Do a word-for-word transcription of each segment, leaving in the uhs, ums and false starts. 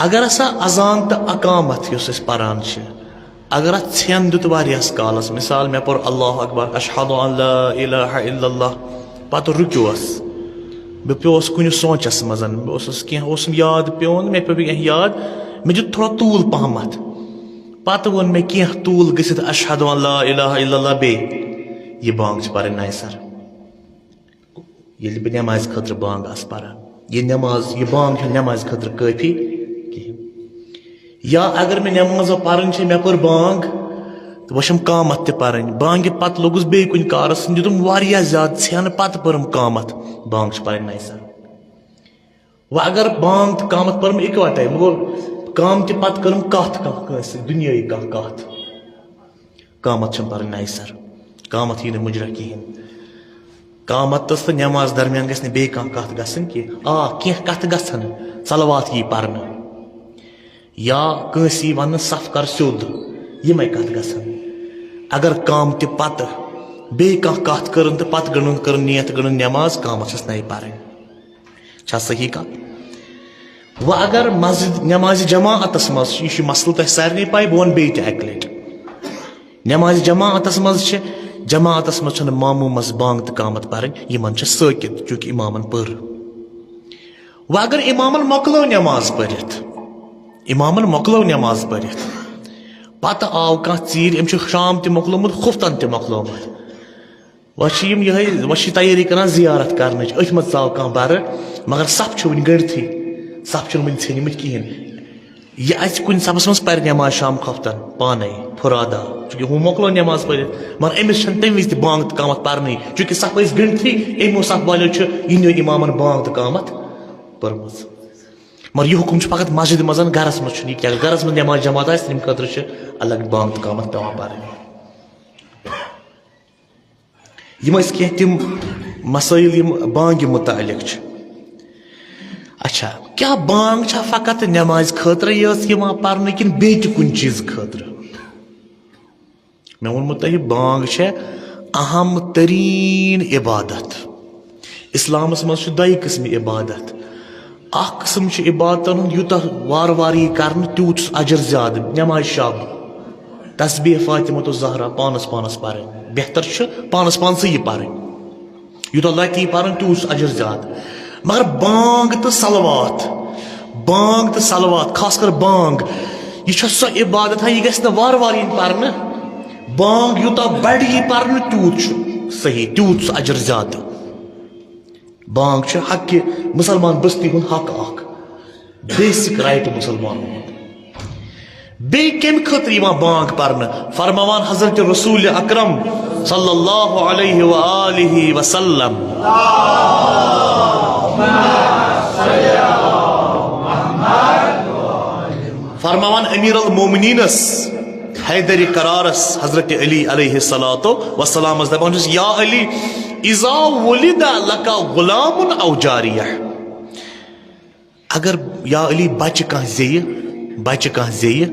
اگر ہسا اذان تہٕ اقامت یُس أسۍ پران چھِ، اگر اتھ ژھٮ۪ن دیُت واریاہس کالس، مثال، مےٚ پوٚر اللہ اکبر، اشہد ان لا الہ الا اللہ، پتہٕ رُکیوس، بہٕ پیوس کُنہِ سونچس منٛز، مےٚ اوسُس کینٛہہ اوسُم یاد پیوٚن، مےٚ پیوٚو کینٛہہ یاد، مےٚ دیُت تھوڑا طوٗل پہمتھ، پتہٕ ووٚن مےٚ کینٛہہ طوٗل گٔژھِتھ، اشہد ان لا الہ الا اللہ، بیٚیہِ یہِ بانگ چھِ پرٕنۍ نَیہِ سر۔ ییٚلہِ بہٕ نٮ۪مازِ خٲطرٕ بانگ آسہٕ پران، یہِ نٮ۪ماز، یہِ بانگ چھَنہٕ نٮ۪مازِ خٲطرٕ کٲفی کِہیٖنۍ۔ یا اگر مےٚ نٮ۪ماز پرٕنۍ چھےٚ، مےٚ پٔر بانگ، تہٕ وۄنۍ چھَم قامت تہِ پرٕنۍ۔ بانگہِ پتہٕ لوٚگُس بیٚیہِ کُنہِ کارَس، دیُتُم واریاہ زیادٕ ژھٮ۪ن، پتہٕ پٔرٕم قامت۔ بانگ چھِ پرٕنۍ نَیہِ سَرٕ۔ وۄنۍ اگر بانگ تہٕ قامت پٔرٕم اِکوَٹَے، وۄنۍ گوٚو قامتہِ پتہٕ کٔرٕم کَتھ کانٛہہ کٲنٛسہِ سۭتۍ، دُنیٲیی کانٛہہ کَتھ۔ قامت چھم پرٕنۍ نَیہِ سر۔ قامت یی نہٕ مُجرا کِہیٖنۍ۔ قامتس تہٕ نٮ۪ماز درمیان گژھِ نہٕ بیٚیہِ کانٛہہ کتھ گژھٕنۍ کینٛہہ۔ آ، کینٛہہ کتھٕ گژھن، صلوات یی پرنہٕ، یا کٲنٛسہِ یی وننہٕ، صف کر سیوٚد، یِمے کتھٕ گژھن۔ اگر قامتہِ پتہٕ بیٚیہِ کانٛہہ کتھ کٔرٕن تہٕ پتہٕ گٔنٛڈٕن، کٔرٕن نیت، گٔنٛڈٕن نٮ۪ماز، قامت چھس نَیہِ پرٕنۍ۔ چھا صحیح کتھ؟ وۄنۍ اگر مسجد نمازِ جماعتس منٛز چھُ، یہِ چھُ مسلہٕ تۄہہِ سارنٕے پاے، بہٕ ونہٕ بیٚیہِ تہِ اکہِ لٹہِ۔ نمازِ جماعتس منٛز چھِ، جماعتس منٛز چھُنہٕ مامومس بانگ تہٕ قامت پرٕنۍ، یِمن چھِ سٲکِت، چونکہ امامن پٔر۔ وۄنۍ اگر امامن مۄکلٲو نماز پٔرِتھ، امامن مۄکلٲو نماز پٔرِتھ، پتہٕ آو کانٛہہ ژیٖرۍ، أمۍ چھُ شام تہِ مۄکلومُت، خُفتن تہِ مۄکلومُت، وۄنۍ چھِ یِم یِہے، وۄنۍ چھِ تیٲری کران زیارت کرنٕچ، أتھۍ منٛز ژاو کانٛہہ بَرٕ، مگر صف چھِ وٕنہِ گٔنڈتھٕے، صف چھِنہٕ وٕنہِ ژھیٚنمٕتۍ کِہیٖنۍ۔ یہِ اَژِ کُنہِ صفس منٛز، پَرِ نٮ۪ماز شام خۄفتن پانے، فُرادا، چونکہ ہُہ مۄکلو نٮ۪ماز پٔرِتھ، مگر أمِس چھَنہٕ تَمہِ وِزِ تہِ بانگ تہٕ قامت پَرنٕے، چونکہ صف ٲسۍ گٔنڈتھٕے، أمۍ صف والیو چھُ یِہنٛدیو اِمامن بانگ تہٕ قامت پٔرمٕژ۔ مگر یہِ حُکُم چھُ فقط مسجدِ منٛز، گرس منٛز چھُنہٕ یہِ کینٛہہ۔ گرس منٛز نٮ۪ماز جماعت آسہِ، تَمہِ خٲطرٕ چھِ الگ بانگ تہٕ قامت پٮ۪وان پَرٕنۍ۔ یِم ٲسۍ کینٛہہ تِم مسٲیِل یِم بانگہِ مُتعلِق چھِ۔ اچھا، کیٛاہ بانگ چھا فقط نٮ۪مازِ خٲطرٕ یٲژ یِوان پرنہٕ کِنہٕ بیٚیہِ تہِ کُنہِ چیٖزٕ خٲطرٕ؟ مےٚ ووٚنمُت تۄہہِ، بانگ چھےٚ اہم تریٖن عبادت۔ اسلامس منٛز چھِ دۄیہِ قٕسمہِ عبادت۔ اکھ قٕسم چھُ عبادتن ہُنٛد، یوٗتاہ وارٕ وارٕ یی کرنہٕ، تیوٗت چھُس اجر زیادٕ۔ نٮ۪مازِ شب، تسبیح فاطمۃ الزہرا پانس پانس پرٕنۍ، بہتر چھُ پانس پانسٕے یہِ پرٕنۍ۔ یوٗتاہ لتہِ یی پرٕنۍ، تیوٗت چھُس اجر زیادٕ۔ مگر بانگ تہٕ صلوات، بانگ تہٕ صلوات، خاص کر بانگ، یہِ چھےٚ سۄ عبادت ہا، یہِ گژھِ نہٕ وارٕ وارٕ یِنۍ پرنہٕ۔ بانگ یوٗتاہ بڑِ یی پرنہٕ، تیوٗت چھُ صحیح، تیوٗت چھُ اجر زیادٕ۔ بانگ چھُ حقِ مسلمان بستی ہُنٛد حق اکھ، بیسک رائٹ مسلمانن ہُنٛد۔ بیٚیہِ کَمہِ خٲطرٕ یِوان بانگ پرنہٕ؟ فرماوان حضرت رسول اکرم صلی اللہ علیہ وآلہ وسلم، فرماوان امیر المومنینس حیدر کرارس حضرت علی علیہ الصلوۃ والسلامس دپان چھُس، یا علی، اذا ولد لک غلام او جاریہ، اگر یا علی بچہ کانٛہہ زیٚیہِ، بچہ کانٛہہ زیٚیہِ،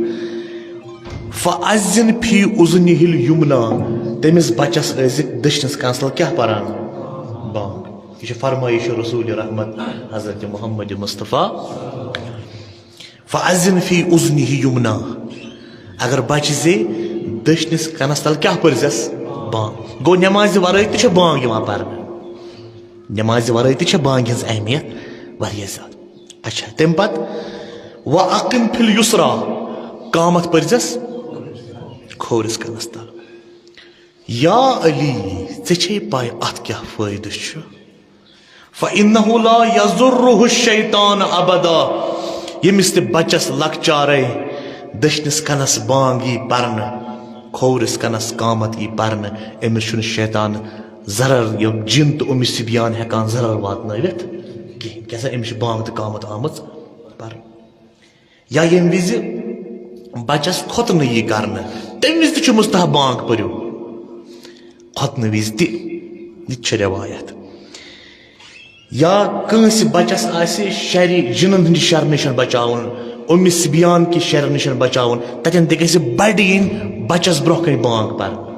فاذن فی اذنہ الیمنی، تٔمِس بچس ٲسۍ زِ دٔچھنِس کنس تل کیٛاہ پران؟ بانگ۔ یہِ چھِ فرمٲیش رسول رحمت حضرت محمد مصطفیٰ۔ فاذن فی اذنہ الیمنی، اگر بچہ زیٚیہِ، دٔچھنِس کنس تل کیٛاہ پٔرزٮ۪س؟ بانگ۔ گوٚو نمازِ ورٲے تہِ چھِ بانگ یِوان پرنہٕ، نمازِ ورٲے تہِ چھِ بانگہِ ہٕنٛز اہمیت واریاہ زیادٕ۔ اچھا، تمہِ پتہٕ و اقم فی الیسری، قامت پٔرزٮ۪س کھوورِس کنس تل۔ یا علی، ژےٚ چھے پاے اتھ کیٛاہ فٲیدٕ چھُ؟ فانہ لا یضرہ الشیطان ابدا، ییٚمِس تہِ بچس لۄکچارے دٔچھنِس کنس بانگ یی پرنہٕ، کھوورِس کنس قامت یی پرنہٕ، أمِس چھُنہٕ شیطان ضرر، یِم جِن تہٕ اُمہِ سِبیان ہٮ۪کان ضرر واتنٲوِتھ کِہیٖنۍ۔ کیٛاہ سا، أمِس چھِ بانگ تہٕ قامت آمٕژ پرنہٕ۔ یا ییٚمہِ وِزِ بچس خۄتنہٕ یی کرنہٕ، تمہِ وِزِ تہِ چھُ مستحب بانگ پٔرِو۔ خۄتنہٕ وِزِ تہِ، یہِ تہِ چھِ رٮ۪وایت۔ یا کٲنٛسہِ بچس آسہِ شرِ، جِنن ہٕنٛدِ شرٕ نِش بچاوُن، اُمہِ سِبیان کہِ شرٕ نِش بچاوُن، تتٮ۪ن تہِ گژھِ بڑِ یِنۍ بچس برونٛہہ کنہِ بانگ پرنہٕ۔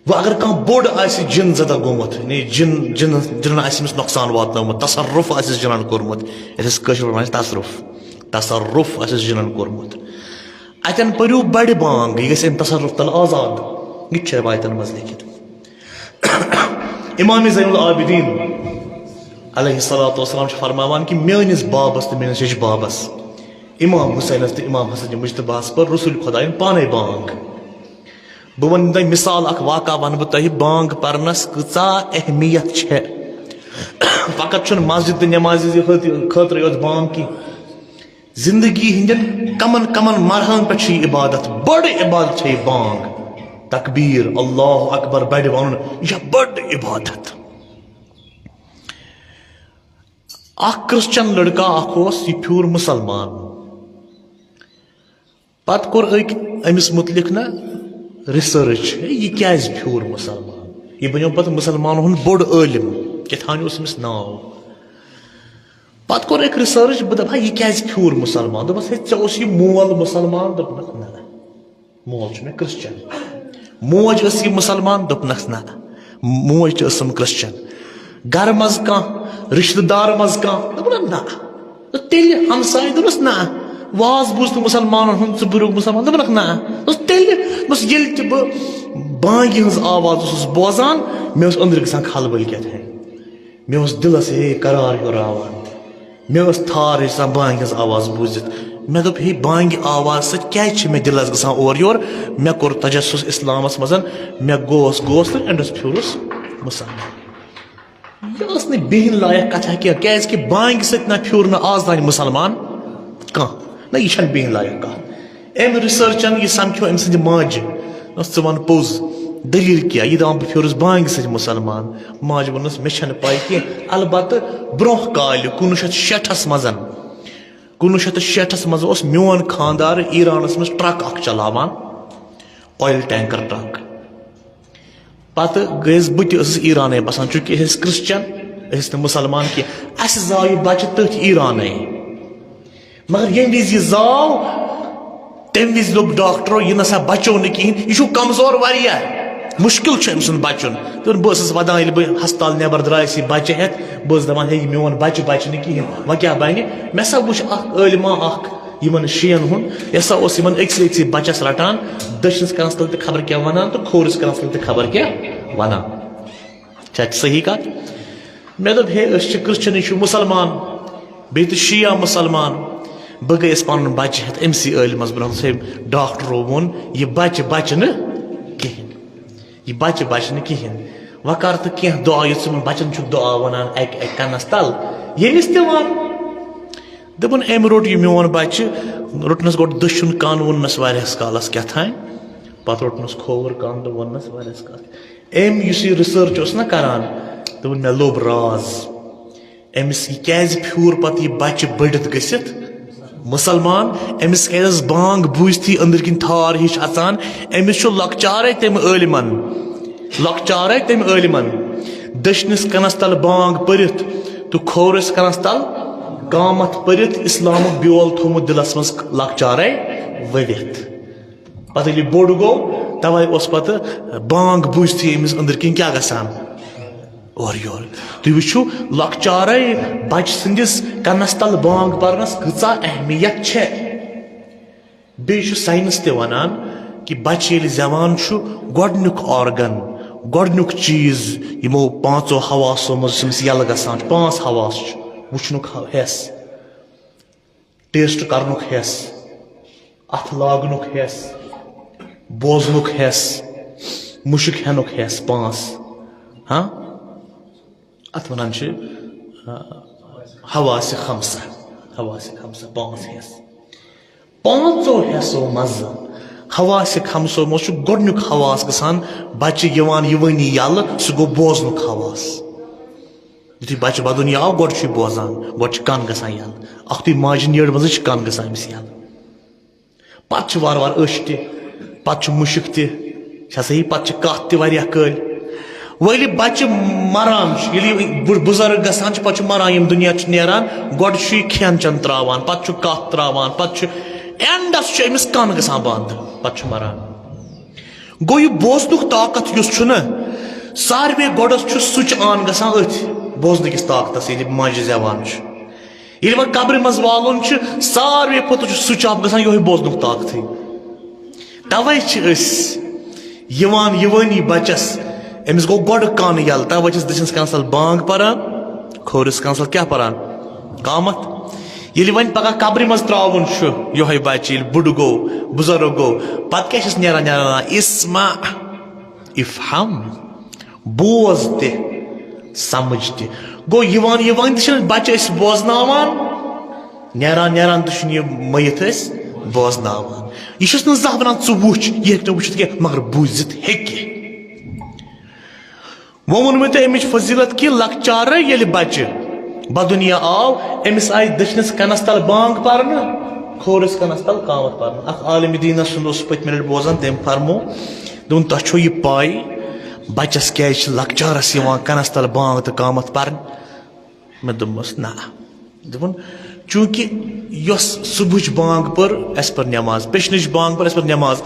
وۄنۍ اگر کانٛہہ بوٚڑ آسہِ جِن زدہ گوٚمُت، یعنی جِن، جِن، جِنن آسہِ أمِس نۄقصان واتنومُت، تصرف آسٮ۪س جِنن کوٚرمُت، یتھ أسۍ کٲشِر پٲٹھۍ ونان چھِ تصرف، تصرف آسٮ۪س جِنن کوٚرمُت۔ اتٮ۪ن پٔرِو بڑِ بانگ، یہِ گژھِ امہِ تصرف تل آزاد۔ یہِ تہِ چھُ رٮ۪وایتن منٛز لیٚکھِتھ۔ امام زین العابدین علیہ الصلوۃ والسلام چھُ فرماوان کہِ میٲنِس بابس تہٕ میٲنِس یجہِ بابس، امام حسینس تہٕ امام حسن مجتبیٰ ہس، پٔر رسول خدایَن پانے بانگ۔ بہٕ وَنہٕ تۄہہِ مثال اکھ، واقعہ وَنہٕ بہٕ تۄہہِ، بانگ پرنس کۭژاہ اہمیت چھےٚ۔ فقط چھُنہٕ مسجد تہٕ نمازِ خٲطرٕ یوت بانگ کینٛہہ۔ زندگی ہٕنٛدٮ۪ن کمن کمن مرحلن پٮ۪ٹھ چھِ یہِ عبادت، بٔڑ عبادت چھےٚ یہِ بانگ۔ تکبیر، اللہ اکبر، بڑِ ونُن، یہِ چھےٚ بٔڑ عبادت۔ اکھ کرسچن لڑکا اکھ اوس، یہِ پھیوٗر مسلمان۔ پتہٕ کوٚر أکۍ أمِس مُتعلِق نہ research، ہے، یہِ کیازِ پھیوٗر مسلمان؟ یہِ بنیو پتہٕ مسلمانن ہُنٛد بوٚڑ عٲلِم، کیٛاہ تام اوس أمِس ناو۔ پتہٕ کوٚر أکۍ research، بہٕ دپہٕ ہا، یہِ کیازِ پھیوٗر مسلمان؟ دوٚپمس، ہے، ژےٚ اوس یہِ مول مسلمان؟ دوٚپنکھ، نہ، مول چھُ مےٚ کرسچن۔ موج ٲس یہِ مسلمان؟ دوٚپنکھ، نہ، موج تہِ ٲسٕم کرسچن۔ گرٕ منٛز کانٛہہ، رشتہٕ دار منٛز کانٛہہ؟ دوٚپُن، نہ۔ تہٕ تیٚلہِ ہمسایہِ؟ دوٚپنس، نہ۔ واز بوٗز تہٕ مسلمانن ہُنٛد، ژٕ بُریوکھ مسلمان؟ دوٚپنکھ، نہ۔ دوٚپُس، تیٚلہِ؟ دوٚپُس، ییٚلہِ تہِ بہٕ بانگہِ ہٕنٛز آواز اوسُس بوزان، مےٚ اوس أنٛدرٕ گژھان کھلبٔلۍ کیٛاہ تام۔ مےٚ اوس دِلس ہے قرار ہیوٚراوان۔ مےٚ ٲس تھار ہِش آسان بانگہِ ہٕنٛز آواز بوٗزِتھ۔ مےٚ دوٚپ، ہے، بانگہِ آواز سۭتۍ کیازِ چھِ مےٚ دِلس گژھان اورٕ یور؟ مےٚ کوٚر تجسس اسلامس منٛز، مےٚ گوس، گوس تہٕ اینڈس پھیوٗرُس مسلمان۔ یہِ ٲس نہٕ بِہِنۍ لایق کتھا کینٛہہ، کیازِ کہِ بانگہِ سۭتۍ نہ پھیوٗر نہٕ آز تام مسلمان کانٛہہ۔ نہ، یہِ چھنہٕ بِہِنۍ لایق کتھ۔ أمۍ researchن یہِ سمکھیو أمۍ سٕنٛدِ ماجہِ۔ دوٚپنس، ژٕ وَن پوٚز، دٔلیٖل کیٛاہ؟ یہِ دَپان، بہٕ پھیوٗرُس بانگہِ سۭتۍ مسلمان۔ ماجہِ ووٚننس، مےٚ چھنہٕ پَے کینٛہہ، البتہٕ برونٛہہ کالہِ کُنوُہ شیٚتھ شیٹھس منٛز، کُنوُہ شیٚتھ تہٕ شیٹھس منٛز اوس میون خانٛدار ایرانس منٛز ٹرک اکھ چلاوان، oil tanker truck۔ پتہٕ گٔیَس بہٕ تہِ، ٲسٕس ایرانَے بسان، چونکہ أسۍ ٲسۍ کرسچن، أسۍ ٲسۍ نہٕ مسلمان کینٛہہ۔ اَسہِ زاو یہِ بچہٕ تٔتھۍ ایرانَے۔ مگر ییٚمہِ وِزِ یہِ زاو، تَمہِ وِزِ دوٚپ ڈاکٹرو، یہِ نسا بچو نہٕ کِہیٖنۍ، یہِ چھُ کمزور واریاہ، مُشکِل چھُ أمۍ سُنٛد بچُن۔ دوٚپُن، بہٕ ٲسٕس ودان، ییٚلہِ بہٕ ہسپتال نٮ۪بر درٛایَس یہِ بچہٕ ہٮ۪تھ، بہٕ ٲسٕس دپان، ہے، یہِ میون بچہٕ بچہِ نہٕ کِہیٖنۍ، وۄنۍ کیٛاہ بنہِ؟ مےٚ سا وُچھ اکھ عٲلمہ اکھ یِمن شِین ہُنٛد، یہِ ہسا اوس یِمن أکسٕے أکسٕے بچس رٹان، دٔچھنِس کَنس تل تہِ خبر کیٛاہ ونان تہٕ کھوورِس کَنس تل تہِ خبر کیٛاہ ونان۔ چھا صحیح کتھ؟ مےٚ دوٚپ، ہے، أسۍ چھِ کرسچن، یہِ چھُ مسلمان، بیٚیہِ تہِ شیعہ مسلمان۔ بہٕ گٔیَس پنُن بچہٕ ہٮ۪تھ أمۍ سٕے عٲلمس برونٛہہ، دوٚپُس، ہے، ڈاکٹرو ووٚن، یہِ بچہٕ بچہِ نہٕ کِہیٖنۍ۔ یہِ بچہِ بچہِ نہٕ کِہیٖنۍ۔ وۄنۍ کر تہٕ کینٛہہ دُعا، یُتھ ژٕ یِمن بچن چھُکھ دُعا ونان اکہِ اکہِ کَنس تل، ییٚمِس تہِ وَن۔ دوٚپُن، أمۍ روٚٹ یہِ میون بچہِ، روٚٹنس گۄڈٕ دٔچھُن کَن، ووٚننس واریاہس کالس کیٛاہ تام، پتہٕ روٚٹنس کھووُر کَن تہٕ ووٚننس واریاہس کالس۔ أمۍ یُس یہِ research اوس نہ کران، دوٚپُن، مےٚ لوٚب راز۔ أمِس یہِ کیازِ پھیوٗر پتہٕ یہِ بچہِ بٔڑِتھ گٔژھِتھ مسلمان؟ أمِس کیازِ ٲس بانگ بوٗزتھٕے أنٛدرۍ کِنۍ تھار ہِش اژان؟ أمِس چھُ لۄکچارے تٔمۍ عٲلمن، لۄکچارے تٔمۍ عٲلمن دٔچھنِس کَنس تل بانگ پٔرِتھ تہٕ کھوورِس کَنس تل قامت پٔرِتھ اسلامُک بیول تھوٚومُت دِلس منٛز لۄکچارے ؤوِتھ۔ پتہٕ ییٚلہِ یہِ بوٚڑ گوٚو، توے اوس پتہٕ بانگ بوٗزتھٕے أمِس أنٛدرۍ کِنۍ کیٛاہ گژھان؟ اورٕ یورٕ۔ تُہۍ وٕچھِو، لۄکچارے بچہٕ سٕنٛدِس کَنَس تل بانگ پرنَس کۭژاہ اہمیت چھےٚ۔ بیٚیہِ چھُ science تہِ وَنان کہِ بچہٕ ییٚلہِ زٮ۪وان چھُ، گۄڈٕنیُک organ، گۄڈٕنیُک چیٖز یِمو پانٛژو حواسو منٛز یُس أمِس یَلہٕ گژھان چھُ، پانٛژھ حواس چھِ، وٕچھنُک حٮ۪س، taste کرنُک حٮ۪س، اَتھٕ لاگنُک حٮ۪س، بوزنُک حٮ۪س، مُشُک ہٮ۪نُک حٮ۪س، پانٛژھ۔ ہاں؟ اَتھ وَنان چھِ، آ، حواس خمسہ، حواس خمسہ، پانٛژھ حٮ۪س۔ پانٛژو حٮ۪سو منٛزٕ، حواس خمسو منٛز چھُ گۄڈٕنیُک حواس گژھان بچہِ یِوان یِوٲنی یَلہٕ، سُہ گوٚو بوزنُک حواس۔ یُتھُے بچہٕ بدُنیا آو، گۄڈٕ چھُ یہِ بوزان، گۄڈٕ چھُ کَن گژھان یَلہٕ۔ اَکھتُے ماجہِ نیٲر منٛزٕے چھِ کَن گژھان أمِس یَلہٕ۔ پَتہٕ چھِ وارٕ وارٕ أچھ تہِ، پَتہٕ چھُ مُشُک تہِ، چھا صحیح؟ پَتہٕ چھِ کَتھ تہِ واریاہ کٲلۍ۔ وۄنۍ ییٚلہِ بچہٕ مَران چھُ، ییٚلہِ یہِ بُ-، بُزرٕگ گژھان چھُ، پَتہٕ چھُ مَران، یِم دُنیا چھِ نیران، گۄڈٕ چھُ یہِ کھٮ۪ن چٮ۪ن ترٛاوان، پَتہٕ چھُ کَتھ ترٛاوان، پَتہٕ چھُ end-س چھُ أمِس کَن گژھان بنٛد، پَتہٕ چھُ مَران۔ گوٚو، یہِ بوزنُک طاقت یُس چھُنہ، ساروے گۄڈس چھُ switch on گژھان أتھۍ بوزنہٕ کِس طاقتس، ییٚلہِ ماجہِ زٮ۪وان چھُ۔ ییٚلہِ وۄنۍ قبرِ منٛز والُن چھُ، ساروٕے پوٚتُس چھُ سُچ آف گژھان یِہوٚے بوزنُک طاقتٕے۔ توے چھِ أسۍ یِوان یِوٲنی بچس، أمِس گوٚو گۄڈٕ کن یَلہٕ، توے چھِس دٔچھنِس کَنَس تَل بانگ پران، کھوورِس کَنَس تَل کیٛاہ پران؟ قامت۔ ییٚلہِ وۄنۍ پگاہ قبرِ منٛز ترٛاوُن چھُ یِہوٚے بچہِ، ییٚلہِ بُڈٕ گوٚو، بُزرگ گوٚو، پتہٕ کیٛاہ چھِس نیران نیران؟ اسمع، افہم، بوز تہِ، سمجھ تہِ۔ گوٚو یِوان یِوان تہِ چھِنہٕ بچہِ أسۍ بوزناوان، نیران نیران تہِ چھُنہٕ یہِ مٔیِتھ أسۍ بوزناوان۔ یہِ چھُس نہٕ زانٛہہ ونان، "ژٕ وٕچھ، یہِ ہیٚکہِ نہٕ وٕچھِتھ کینٛہہ، مگر بوٗزِتھ ہیٚکہِ۔" وۄنۍ ووٚن مےٚ تۄہہِ اَمِچ فضیلت کہِ لۄکچارٕ ییٚلہِ بچہِ بدُنیا آو، أمِس آیہِ دٔچھنِس کَنَس تَل بانگ پرنہٕ، کھوورِس کَنَس تَل قامت پرنہٕ۔ اکھ عالمِ دیٖنَس سُنٛد اوس پٔتمہِ لَٹہِ بوزان، تٔمۍ فرمو، دوٚپُن، "تۄہہِ چھو یہِ پاے، بچس کیازِ چھِ لۄکچارس یِوان کَنَس تَل بانگ تہٕ قامت پرنہٕ؟" مےٚ دوٚپمَس، "نہ۔" دوٚپُن، "چوٗنٛکہِ یۄس صُبحٕچ بانگ پٔر، اَسہِ پٔر نٮ۪ماز، پیٚشنٕچ بانگ پٔر، اَسہِ پٔر نٮ۪ماز،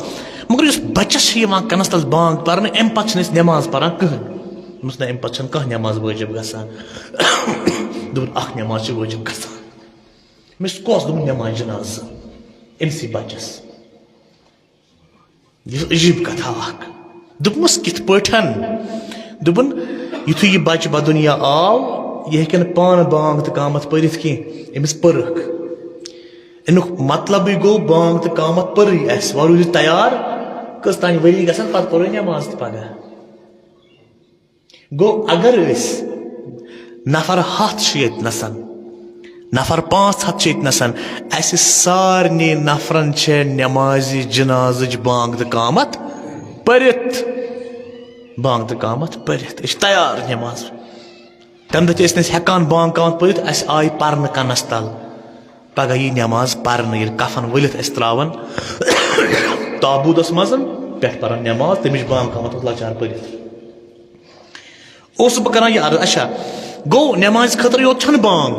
مگر یُس بَچَس چھِ یِوان کَنَس تَل بانگ پَرنہٕ، اَمہِ پَتہٕ چھِنہٕ أسۍ نٮ۪ماز پَران کٕہٕنۍ۔" دوٚپمَس، "نہ، اَمہِ پَتہٕ چھَنہٕ کانٛہہ نٮ۪ماز وٲجِب گژھان۔" دوٚپُن، "اَکھ نٮ۪ماز چھِ وٲجِب گژھان۔" مےٚ دوٚپمَس، "کۄس؟" دوٚپُن، "نٮ۪ماز جنازٕ أمسٕے بَچَس۔" یہِ چھِ عجیٖب کتھا اکھ۔ دوٚپمَس، "کِتھ پٲٹھۍ؟" دوٚپُن، "یُتھُے یہِ بچہِ بدُنیا آو، یہِ ہیٚکہِ نہٕ پانہٕ بانگ تہٕ قامت پٔرِتھ کینٛہہ، أمِس پٔرٕکھ۔ اَمیُک مطلبٕے گوٚو، بانگ تہٕ قامت پٔرٕے اَسہِ، وۄنۍ روٗزِو تیار، کٔژ تام ؤری گژھن، پتہٕ پَرو نٮ۪ماز تہِ پگاہ۔" گوٚو، اگر أسۍ نفر ہَتھ چھِ ییٚتہِ نَسَن، نفر پانٛژھ ہَتھ چھِ ییٚتہِ نَسَن، اَسہِ سارنٕے نفرَن چھےٚ نٮ۪مازِ جنازٕچ بانگ تہٕ قامت پٔرِتھ۔ بانگ تہٕ قامت پٔرِتھ۔ أسۍ چھِ تیار نٮ۪ماز۔ تَمہِ دۄہ تہِ ٲسۍ نہٕ أسۍ ہٮ۪کان بانگ قامت پٔرِتھ، اَسہِ آیہِ پَرنہٕ کَنَس تَل۔ پَگاہ یی نٮ۪ماز پَرنہٕ، ییٚلہِ کفن ؤلِتھ اَسہِ ترٛاوَن تابوٗتَس منٛز، پٮ۪ٹھ پَرَن نٮ۪ماز، تَمِچ بانگ قامت اوس لۄکچار پٔرِتھ۔ اوسُس بہٕ کران یہِ عرض، اچھا، گوٚو نٮ۪مازِ خٲطرٕ یوت چھَنہٕ بانگ،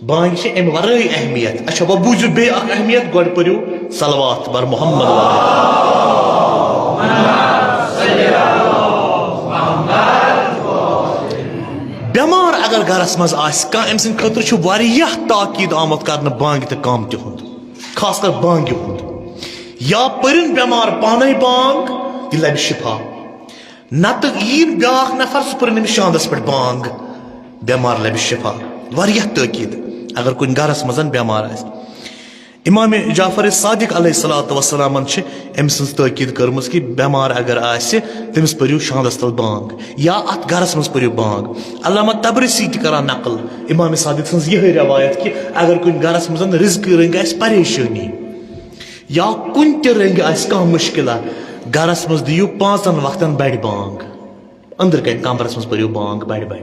بانگہِ چھِ اَمہِ ورٲے اہمیت۔ اچھا، وۄنۍ بوٗزِو بیٚیہِ اکھ اہمیت، گۄڈٕ پٔرِو صلوات بر محمد وغیرہ۔ بٮ۪مار اگر گرس منٛز آسہِ کانٛہہ، أمۍ سٕنٛدِ خٲطرٕ چھُ واریاہ تاکید آمُت کرنہٕ بانگہِ تہٕ قامتہِ ہُنٛد، خاص کر بانگہِ ہُنٛد۔ یا پٔرِن بٮ۪مار پانے بانگ، یہِ لبہِ شفا۔ نتہٕ یِیِن بیٛاکھ نفر، سُہ پٔرِن أمِس شاندس پٮ۪ٹھ بانگ، بٮ۪مار لبہِ شفا۔ واریاہ تٲکید، اگر کُنہِ گرس منٛز بٮ۪مار آسہِ۔ امام جعفر صادق علیہ الصلوۃ والسلامن چھِ أمۍ سٕنٛز تٲکید کٔرمٕژ کہِ بٮ۪مار اگر آسہِ، تٔمِس پٔرِو شاندس تل بانگ یا اتھ گرس منٛز پٔرِو بانگ۔ علامہ طبرسی تہِ کران نقل امام صادق سٕنٛز یِہے روایت کہِ اگر کُنہِ گرس منٛز رزقہٕ رٔنگۍ آسہِ پریشٲنی، یا کُنہِ تہِ رٔنگۍ آسہِ کانٛہہ مُشکلہ، گرس منٛز دِیِو پانٛژن وقتن بڑِ بانگ، أنٛدرٕ کنہِ کمرس منٛز پٔرِو بانگ بڑِ بڑِ۔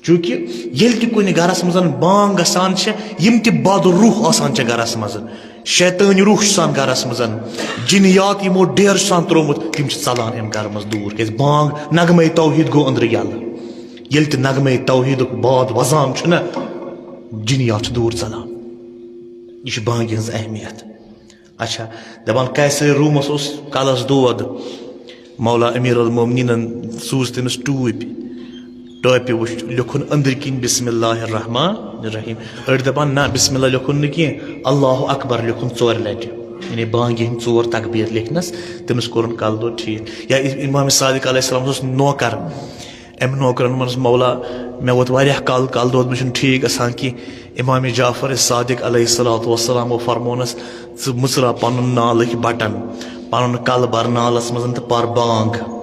چونکہ ییٚلہِ تہِ کُنہِ گرس منٛز بانگ گژھان چھِ، یِم تہِ بد روح آسان چھِ گرس منٛز، شیطٲنۍ روح چھُ آسان گرس منٛز، جِنیات یِمو ڈیرٕ چھُ آسان ترٛوومُت، تِم چھِ ژلان امہِ گرٕ منٛز دوٗر، کیازِ بانگ، نغمے توحید گوٚو أنٛدرٕ یلہٕ۔ ییٚلہِ تہِ نغمے توحیدُک باد وزان چھُنہ، جِنیات چھِ دوٗر ژلان۔ یہِ چھِ بانگہِ ہٕنٛز اہمیت۔ اچھا، دپان قیصر رومس اوس کلس دود، مولا امیر المومنینن سوٗز تٔمِس ٹوٗپۍ، ٹوپہِ وٕچھ لیوٚکھُن أنٛدرۍ کِنۍ بسم اللہ الرحمن الرحیم۔ أڑۍ دپان نہ، بسم اللہ لیوٚکھُن نہٕ کینٛہہ، اللہ اکبر لیوٚکھُن ژورِ لٹہِ، یعنی بانگہِ ہٕنٛدۍ ژور تکبیر لیکھنس، تٔمِس کوٚرُن کلہٕ دود ٹھیٖک۔ یا امام صادق علیہ السلام اوس نوکر، أمۍ نوکرن منٛز، "مولا، مےٚ ووت واریاہ کل، کل دود، مےٚ چھُنہٕ ٹھیٖک گژھان کینٛہہ۔" امام جعفر صادق علیہ الصلوۃ والسلام فرمونس، "ژٕ مٕژراو پنُن نالٕکۍ بٹن، پنُن کل بر نالس منٛز تہٕ پر بانگ۔"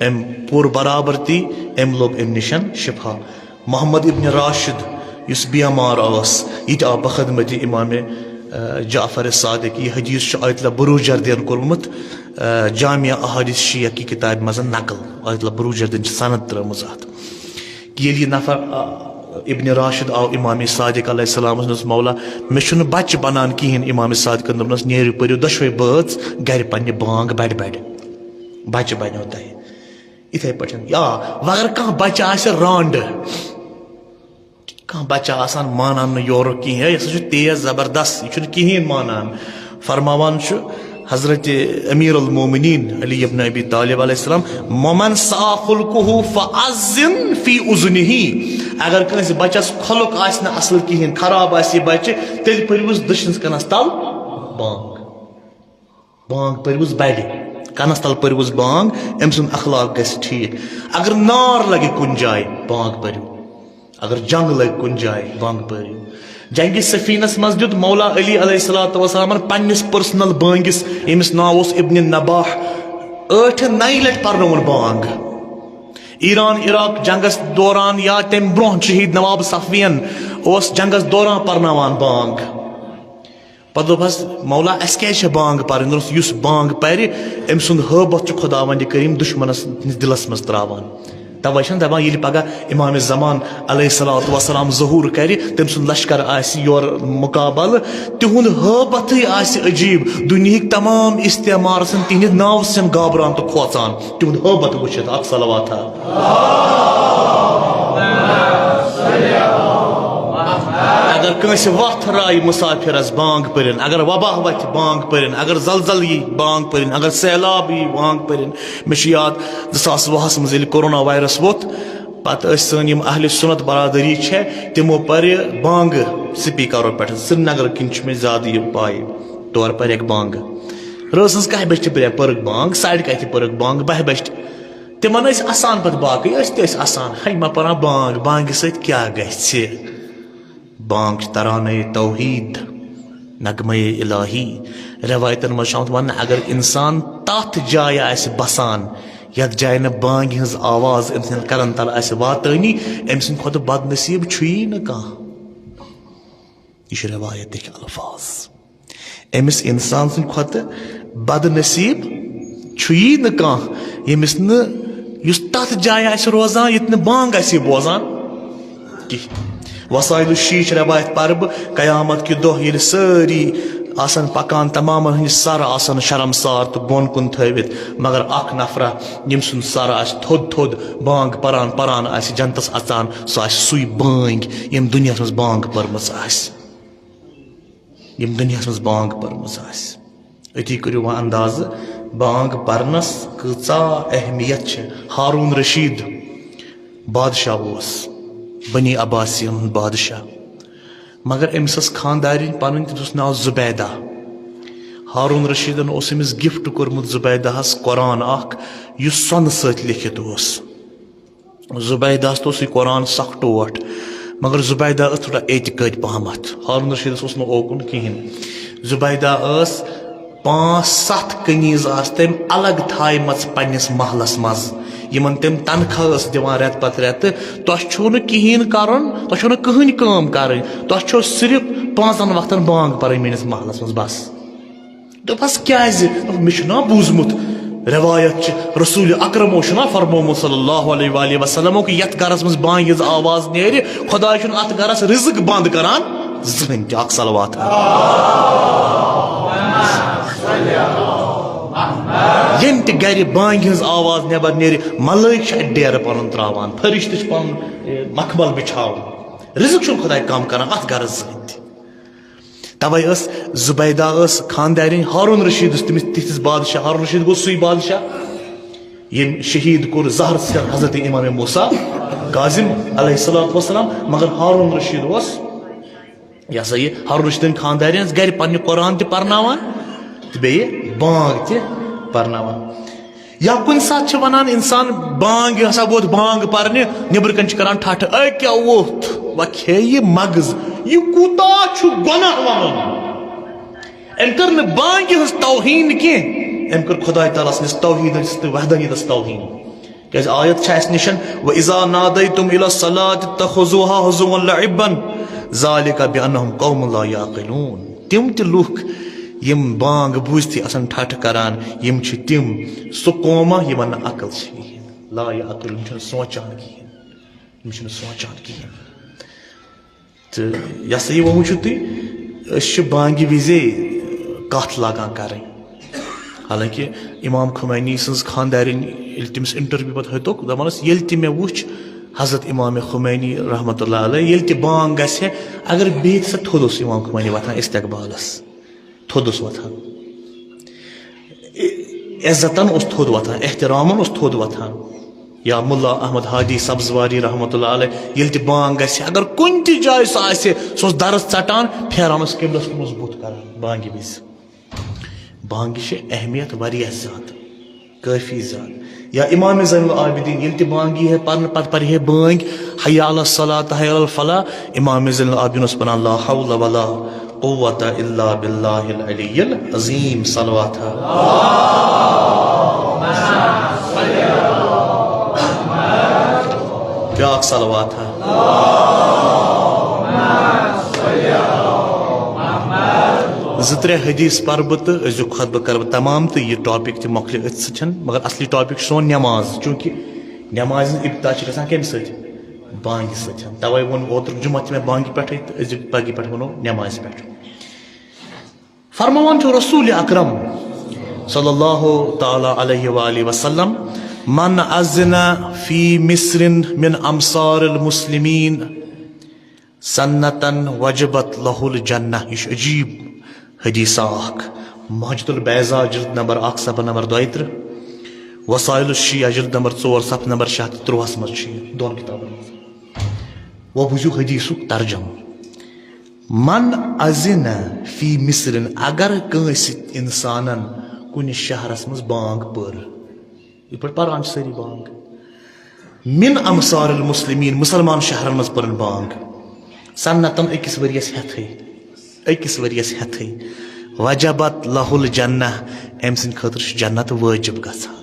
أمۍ پوٚر برابر تی، أمۍ لوٚب امہِ نِشن شفا۔ محمد ابن راشد یُس بیمار اوس، یہِ تہِ آو بخدمت امام، آ، جعفر صادق۔ یہِ حدیث چھُ آیت اللہ بروجردین کوٚرمُت، آ، جامع احادیث شیعہ کی کتابہِ منٛز نقل۔ آیت اللہ بروجردین چھِ سند ترٲومٕژ اتھ۔ کہ ییٚلہِ یہِ نفر، آ، ابن راشد آو امام صادق علیہ السلام سٕنٛدِس، "مولا، مےٚ چھُنہٕ بچہِ بنان کِہیٖنۍ۔" امام صادقن دوٚپنس، "نیرِو، پٔرِو دۄشوے بٲژ گرِ پننہِ بانگ بڑِ بڑِ، بچہِ بنیو تۄہہِ۔" یِتھے پٲٹھۍ، یا وگر کانٛہہ بچہِ آسہِ رانڈٕ، کانٛہہ بچہ آسان مانان نہٕ یورُک کِہیٖنۍ، ہے، یہِ ہسا چھُ تیز زبردست، یہِ چھُنہٕ کِہیٖنۍ مانان۔ فرماوان چھُ، حضرت امیر المومنین علی ابن ابی طالب علیہ السلام، "ومن ساء خلقه فأذن فی اذنہ"، اگر کٲنٛسہِ بچس خلق آسہِ نہٕ اصل کِہیٖنۍ، خراب آسہِ یہِ بچہِ، تیٚلہِ پٔرِوُس دٔچھنِس کَنَس تل بانگ۔ بانگ پٔرِوُس بڑِ، کَنَس تل پٔرِوُس بانگ، أمۍ سُنٛد اخلاق گژھِ ٹھیٖک۔ اگر نار لگہِ کُنہِ جایہِ، بانگ پٔرِو۔ اگر جنگ لگہِ کُنہِ جایہِ، بانگ پٔرِو۔ جنگِ صفینس منٛز دیُت مولا علی علیہ الصلوۃ والسلامن پننِس پرسنل بٲنگِس، ییٚمِس ناو اوس ابن نباح، ٲٹھِ نَیہِ لٹہِ پرنووُن بانگ۔ ایران عراق جنگس دوران یا تمہِ برونٛہہ شہید نواب صفوین اوس جنگس دوران پرناوان بانگ۔ پتہٕ دوٚپہس، "مولا، اسہِ کیازِ چھےٚ بانگ پرٕنۍ؟" دوٚپُس، "یُس بانگ پرِ، أمۍ سُنٛد ہٲبتھ چھُ خداوندِ کریم دُشمنس ہٕنٛدِس دِلس منٛز تراوان۔" توے چھِنہٕ دپان، ییٚلہِ پگاہ امام زمان علیہ الصلوۃ والسلام ظہور کرِ، تٔمۍ سُنٛد لشکر آسہِ یورٕ مقابلہٕ، تِہُنٛد ہٲبتھٕے آسہِ عجیب، دُنیہٕکۍ تمام استعمار آسن تِہنٛدِ ناوٕ سۭتۍ گابران تہٕ کھوژان، تِہُنٛد ہٲبتھ وٕچھِتھ۔ اکھ صلوات ہا۔ اگر کٲنٛسہِ وَتھ راے مسافرس، بانگ پٔرِن۔ اگر وبا وتھِ، بانگ پٔرِن۔ اگر زلزل یی، بانگ پٔرِن۔ اگر سیلاب یی، بانگ پٔرِن۔ مےٚ چھُ یاد، زٕ ساس وُہس منٛز ییٚلہِ کورونا وایرس ووٚتھ، پتہٕ ٲسۍ سٲنۍ یِم اہل سنت برادری چھےٚ، تِمو پرِ بانگہٕ سپیکرو پٮ۪ٹھ۔ سرینگر کِنۍ چھُ مےٚ زیادٕ یہِ پاے، تور پرٮ۪کھ بانگہٕ۔ رٲژ ہٕنٛز کاہہِ بجہِ تہِ پرِ-، پٔرٕکھ بانگ، ساڑِ کاہہِ تہِ پٔرٕکھ بانگ، باہہِ بجہِ تہِ۔ تِمن ٲسۍ اسان پتہٕ باقٕے، أسۍ تہِ ٲسۍ اسان، ہے، مہ پران بانگ، بانگہِ سۭتۍ کیٛاہ گژھِ؟ بانگ چھِ ترانَے توحید، نغمَے الٰہی۔ رٮ۪وایتَن منٛز چھُ آمُت وَننہٕ، اگر اِنسان تَتھ جایہِ آسہِ بَسان، یَتھ جایہِ نہٕ بانگہِ ہٕنٛز آواز أمۍ سٕنٛدٮ۪ن کَنَن تَل آسہِ واتٲنی، أمۍ سٕنٛدِ کھۄتہٕ بدنصیٖب چھُیی نہٕ کانٛہہ۔ یہِ چھِ رٮ۪وایتٕکۍ الفاظ۔ أمِس اِنسان سٕنٛدِ کھۄتہٕ بدنصیٖب چھُیی نہٕ کانٛہہ، ییٚمِس نہٕ، یُس تَتھ جایہِ آسہِ روزان، ییٚتہِ نہٕ بانگ آسہِ بوزان کِہیٖنۍ۔ وسائل الشیش رٮ۪وایت پَرٕ بہٕ، قیامت کہِ دۄہ ییٚلہِ سٲری آسن پکان، تمامن ہٕنٛدۍ سر آسن شرمسار تہٕ بۄن کُن تھٲوِتھ، مگر اکھ نفرا، ییٚمۍ سُنٛد سر آسہِ تھوٚد تھوٚد، بانگ پران پران آسہِ جنتس اژان، سُہ آسہِ سُے بٲنگۍ، ییٚمۍ دُنیاہس منٛز بانگ پٔرمٕژ آسہِ۔ یِم دُنیاہَس منٛز بانگ پٔرمٕژ آسہِ۔ أتی کٔرِو وۄنۍ اندازٕ، بانگ پرنَس کۭژاہ اہمیت چھِ۔ ہارون رشید بادشاہ اوس، بنی عباسیَن ہُنٛد بادشاہ، مگر أمِس ٲس خاندارِنۍ پنٕنۍ، تٔمِس اوس ناو زبیدہ۔ ہارون رشیدن اوس أمِس gift کوٚرمُت زبیدہَس قرآن اکھ، یُس سۄنہٕ سۭتۍ لیکھِتھ اوس۔ زبیدہَس تہِ اوس یہِ قرآن سخ ٹوٹھ، مگر زبیدہ ٲس تھوڑا اعتقٲدۍ پہمتھ۔ ہارون رشیدس اوس نہٕ اوکُن کِہیٖنۍ۔ زبیدہ ٲس پانٛژھ ستھ کنیز آسہٕ تٔمۍ الگ تھایمژٕ پننِس محلس منٛز، یِمن تٔمۍ تنخواہ ٲس دِوان رٮ۪تہٕ پتہٕ رٮ۪تہٕ۔ "تۄہہِ چھُو نہٕ کِہیٖنۍ کرُن، تۄہہِ چھُو نہٕ کٕہٕنۍ کٲم کرٕنۍ، تۄہہِ چھو صرف پانٛژن وقتن بانگ پرٕنۍ میٲنِس محلس منٛز، بس۔" دوٚپہَس، "کیٛازِ؟" دوٚپُن، "مےٚ چھُنا بوٗزمُت، رٮ۪وایت چھِ، رسول اکرمو چھُنا فرمومُت صلی اللہ علیہ وآلہ وسلمو کہِ یَتھ گَرَس منٛز بانگہِ ہٕنٛز آواز نیرِ، خۄداے چھُنہٕ اَتھ گَرَس رِزق بنٛد کران زٕہٕنۍ تہِ۔" اَکھ صلوات۔ ییٚمہِ تہِ گَرِ بانگہِ ہٕنٛز آواز نٮ۪بر نیرِ، ملٲیِک چھِ اَتہِ ڈیرٕ پَنُن ترٛاوان، فرشتہٕ چھِ پَنُن، اے، مخمل بِچھاوان۔ رِزق چھُنہٕ خۄداے کم کران اَتھ گَرَس زٕہٕنۍ تہِ۔ توے ٲس زبیدہ ٲس خاندارِنۍ ہارون رشیدس، تٔمِس تِتھِس بادشاہ، ہارون رشید گوٚو سُے بادشاہ ییٚمۍ شہید کوٚر زہر سۭتۍ حضرت امام موسیٰ کاظم علیہ الصلوۃ والسلام۔ مگر ہارون رشید اوس، یہِ ہسا یہِ ہارون رشیدن خاندارِنۍ ٲس گرِ پننہِ قرآن تہِ پرناوان تہٕ بیٚیہِ بانگ تہِ پرناوان۔ یا کُنہِ ساتہٕ چھِ وَنان اِنسان، بانگ، یہِ ہسا ووت بانگ پَرنہِ، نیٚبرٕ کَنۍ چھِ کَران ٹھَٹھٕ، "اے کیٛاہ ووٚتھ؟ وَ کھے یہِ مَغٕز، یہِ کوٗتاہ چھُ گۄناہ وَنُن؟" أمۍ کٔر نہٕ بانگہِ ہٕنٛز توہیٖن کینٛہہ، أمۍ کٔر خۄداے تعالیٰ سٕنٛدِس توحیٖدَس تہٕ وحدانیتَس توہیٖن۔ کیٛازِ آیت چھِ اَسہِ نِشَن، "وَإِذَا نَادَيْتُمْ إِلَى الصَّلَاةِ اتَّخَذُوهَا هُزُوًا وَلَعِبًا ذَٰلِكَ بِأَنَّهُمْ قَوْمٌ لَا يَعْقِلُونَ۔" تِم تہِ لُکھ یِم بانگ بوٗزتھٕے آسان ٹھٹھ کران، یِم چھِ تِم، سُہ قوما یِمن نہٕ عقل چھِ کِہیٖنۍ، لا یعقلون، یِم چھِنہٕ سونچان کِہیٖنۍ، یِم چھِنہٕ سونچان کِہیٖنۍ۔ تہٕ یہِ ہسا یہِ وۄنۍ وٕچھِو تُہۍ، أسۍ چھِ بانگہِ وِزے کتھ لاگان کرٕنۍ۔ حالانکہ امام خمینی سٕنٛز خاندارِنۍ، ییٚلہِ تٔمِس انٹرویو پتہٕ ہیوٚتُکھ، دپان ٲس، "ییٚلہِ تہِ مےٚ وٕچھ حضرت امام خمینی رحمتہ اللہ علیہ، ییٚلہِ تہِ بانگ گژھِ ہے، اگر بِہِتھ سا تھوٚد اوس امام خمینی وۄتھان استقبالس۔" تھوٚد اوس وۄتھان۔ عزتن اوس تھوٚد وۄتھان، احترامن اوس تھوٚد وۄتھان۔ یا ملا احمد ہادی سبزواری رحمت اللہ علیہ، ییٚلہِ تہِ بانگ گژھِ، اگر کُنہِ تہِ جایہِ سُہ آسہِ، سُہ اوس درس ژٹان، پھیران اوس قبلس کُن، اوس بُتھ کران بانگہِ وِزِ۔ بانگہِ چھِ اہمیت واریاہ زیادٕ، کٲفی زیادٕ۔ یا امام زین العابدین ییٚلہِ تہِ بانگ یی ہے پرنہٕ، پتہٕ پرِ ہے بٲنگ، حی علی الصلاۃ، حی علی الفلاح، امام زین العابدین اوس پران لا حول ولا قوت الا باللہ العلی العظیم، صلوات۔ بیاکھ صلوات۔ زٕ ترٛےٚ حدیث پرٕ بہٕ تہٕ أزیُک خطبہٕ کرٕ بہٕ تمام، تہٕ یہِ ٹاپک تہِ مۄکلہِ أتھۍ سۭتۍ، مگر اصلی ٹاپک چھُ سون نماز، چونکہ نمازِ ہٕنٛز ابتدا چھِ گژھان کمہِ سۭتۍ؟ بانگہِ سۭتۍ۔ توے ووٚن اوترُک جمعہ تہِ مےٚ بانگہِ پٮ۪ٹھٕے تہٕ أزیُک پگہِ پٮ۪ٹھ ووٚنو نمازِ پٮ۪ٹھ۔ فرماوان چھُ رسول اکرم صلی اللہ تعالی علیہ وآلہ وسلم، من اذن فی مصر من امصار المسلمین سنتن وجبت لہ الجنہ۔ یہِ چھُ عجیب حدیثہ اکھ۔ مہجت البیضاء جلد نمبر اکھ صفحہ نمبر دۄیہِ ترٕٛہ، وسائل الشیعہ جلد نمبر ژور صفحہ نمبر شےٚ ہتھ تہٕ ترٛۆہَس منٛز چھُ یہِ دۄن کتابن منٛز۔ وۄنۍ بوٗزِو حدیثُک ترجمہٕ۔ من اذن فی مصر، اگر کٲنٛسہِ انسانن کُنہِ شہرس منٛز بانگ پٔر، یِتھ پٲٹھۍ پران چھِ سٲری بانگ، من امصار المسلمین، مسلمان شہرن منٛز پٔرٕن بانگ، سنتن، أکِس ؤرِیس ہٮ۪تھٕے، أکِس ؤرِیس ہٮ۪تھٕے، وجبت لہ الجنہ، أمۍ سٕنٛدِ خٲطرٕ چھُ جنت وٲجب گژھان۔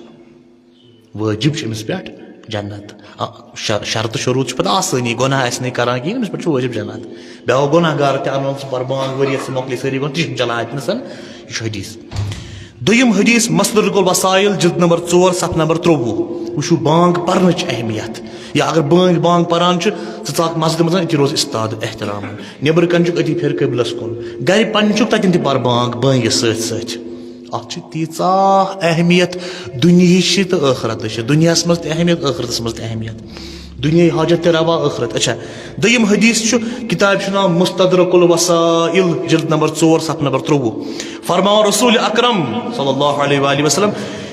وٲجب چھُ أمِس پٮ۪ٹھ جنت۔ آ، شر-، شرط شروٗط چھِ پتہٕ آسٲنی، گۄناہ آسہِ نہٕ کران کِہیٖنۍ، أمِس پٮ۪ٹھ چھُ وٲجب جنت۔ بیٛاکھ گۄناہ گار تہِ اَنُن ژٕ پَر بانگ ؤرِیَس تہٕ مۄکلے سٲری گۄناہ، تہِ چھُنہٕ چلان اَتہِ نَسَن۔ یہِ چھُ حدیث۔ دوٚیِم حدیث، مسلرک الوسائل، جلد نمبر ژور، صفحہ نمبر ترٛۆوُہ۔ وٕچھِو بانگ پرنٕچ اہمیت۔ یا اگر بٲنگۍ بانگ پران چھُ، ژٕ ژاکھ مسجدِ منٛز، أتی روز استاد احترام۔ نیٚبرٕ کنہِ چھُکھ أتی پھِر قبلس کُن۔ گرِ پننہِ چھُکھ تتٮ۪ن تہِ پر بانگ بٲنگِس سۭتۍ سۭتۍ۔ اتھ چھِ تیٖژاہ اہمیت، دُنیہٕچ تہِ تہٕ ٲخرتٕچ چھِ۔ دُنیاہس منٛز تہِ اہمیت، ٲخرتس منٛز تہِ اہمیت۔ دُنیاہٕچ حاجت تہِ روا، ٲخرت۔ اچھا، دوٚیِم حدیث چھُ، کتاب چھُ ناو مستدرک الوسائل، جلد نمبر ژور، صفحہ نمبر ترٛۆوُہ۔ فرماوان رسول اکرم صلی اللہ علیہ وآلہ وسلم،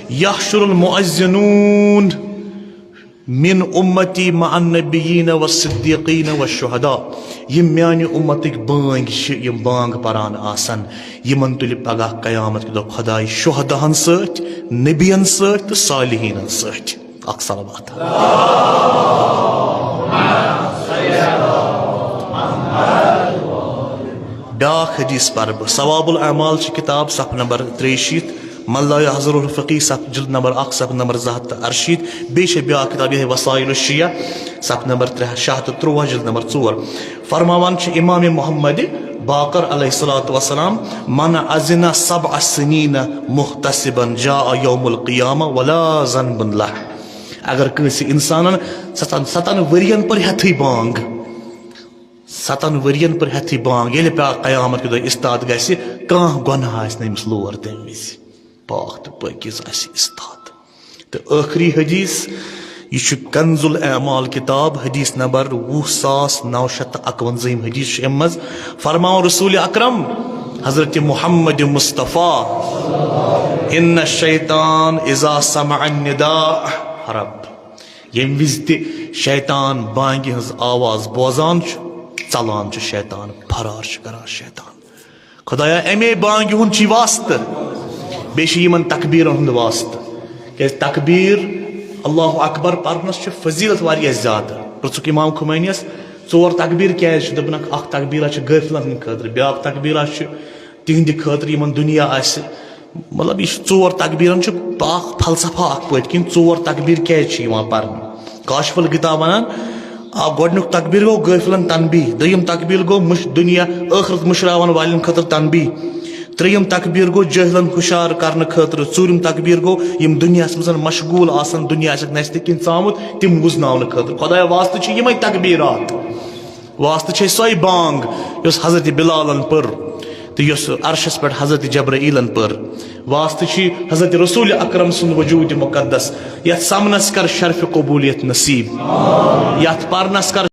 یحشر المؤذنون من امتی مع النبیین والصدیقین والشہداء، یِم میانہِ امتٕکۍ بٲنگۍ چھِ، یِم بانگ پران آسن، یِمن تُلہِ پگاہ قیامت کہِ دۄہ خداے شہداہن سۭتۍ، نبین سۭتۍ تہٕ صالحینن سۭتۍ۔ اکھ صلوات۔ بیاکھ حدیث پرٕ بہٕ، ثواب الاعمال چھِ کتاب، صفحہ نمبر ترٛیٚیہِ شیٖتھ، من لا یحضر الفقی، صف-، جلد نمبر اکھ، صفحہ نمبر زٕ ہتھ تہٕ ارشیٖتھ۔ بیٚیہِ چھِ بیٛاکھ کتاب یِہوٚے وسائل الشیعہ، صفحہ نمبر ترٛےٚ، شےٚ ہتھ تہٕ ترٛۆوُہ، جلد نمبر ژور۔ فرماوان چھُ امام محمد باقر علیہ الصلوۃ والسلام، من اذن سبع سنین محتسبا جاء یوم القیامہ ولا ذنب لہ۔ اگر کٲنٛسہِ انسانن ستن، ستن ؤرین پٔر ہٮ۪تھٕے بانگ، ستن ؤرین پٔر ہٮ۪تھٕے بانگ، ییٚلہِ پیا قیامت کہِ دۄہ استاد گژھِ، کانٛہہ گۄناہ آسہِ نہٕ أمِس لور تمہِ وِزِ۔ پاک تہٕ پٲکیٖز آسہِ استاد۔ تہٕ ٲخری حدیث، یہِ چھُ کنز الاعمال کتاب، حدیث نمبر وُہ ساس نو شیٚتھ تہٕ اکوَنزٲہِم حدیث چھُ اَمہِ منٛز۔ فرماوان رسول اکرم حضرت محمد مصطفیٰ، ان الشیطان اذا سمع النداء ہرب، ییٚمہِ وِزِ تہِ شیطان بانگہِ ہٕنٛز آواز بوزان چھُ، ژلان چھُ شیطان، فرار چھُ کران شیطان۔ خدایا، اَمے بانگہِ ہُنٛد چھُے واسطہٕ، بیٚیہِ چھُ یِمن تکبیٖرن ہُنٛد واسطہٕ۔ کیازِ تکبیٖر، اللہ اکبر پرنس چھِ فضیلت واریاہ زیادٕ۔ پرٛژھُکھ امام خمینیَس، ژور تکبیٖر کیازِ چھِ؟ دوٚپنکھ، اکھ تکبیٖرا چھِ غٲفلن ہٕنٛدِ خٲطرٕ، بیٛاکھ تکبیٖرا چھِ تِہنٛدِ خٲطرٕ یِمن دُنیا آسہِ۔ مطلب، یہِ چھُ ژور تکبیٖرن چھُ اکھ فلسفہ اکھ پٔتۍ کِنۍ، ژور تکبیٖر کیازِ چھِ یِوان پرنہٕ؟ کاشف الغطا ونان، آ، گۄڈٕنیُک تکبیٖر گوٚو غٲفلن تنبیہ، دوٚیِم تکبیٖر گوٚو مُش-، دُنیا ٲخرت مُشراون والٮ۪ن خٲطرٕ تنبیہ، ترٛیٚیِم تکبیٖر گوٚو جٲہلن ہُشار کرنہٕ خٲطرٕ، ژوٗرِم تکبیٖر گوٚو یِم دُنیاہس منٛز مشغوٗل آسن، دُنیا آسٮ۪کھ نستہِ کِنۍ ژامُت، تِم وُزناونہٕ خٲطرٕ۔ خدایا، واسطہٕ چھِ یِمے تکبیٖرات۔ واسطہٕ چھے سۄے بانگ یۄس حضرت بلالن پٔر تہٕ یۄس عرشس پٮ۪ٹھ حضرت جبرائیلن پٔر۔ واسطہٕ چھُے حضرت رسول اکرم سُنٛد وجود مقدس، یتھ سمنس کر شرف قبولیت نصیب، یتھ پرنس کر